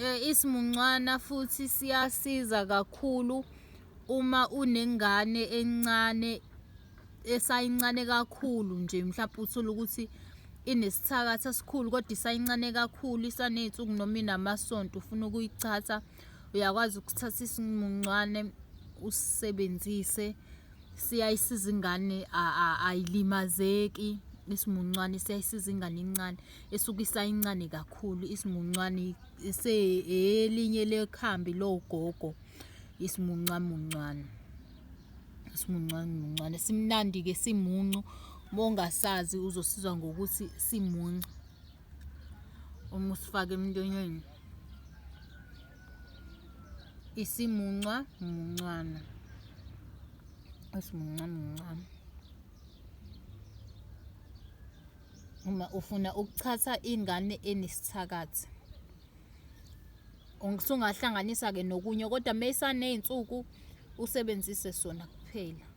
Isimuncwana futhi siyasiza kakhulu uma unengane encane esayincane kakhulu nje mhlampe uthole ukuthi inesithakatha esikhulu kodwa isayincane kakhulu isaney'nsuku noma inamasonto ufuna ukuyichatha, uyakwazi ukuthatha isimuncwane usisebenzise. Siyayisiza ingane ayilimazeki. Isimuncwane siyayisiza ingane encane esuke isayincane kakhulu. Isimuncwane elinye lekhambi logogo isimuncwamuncwane. Isimuncwamuncwane simnandi-ke simuncu, uma ungasazi uzosizwa ngokuthi simuncu uma usifaka emlonyeni. Isimuncwa muncwana, isimuncwamuncwane. Uma ufuna ukuchatha ingane enesithakathi. Usungahlanganisa-ke nokunye kodwa meyisaney'nsuku usebenzise sona kuphela.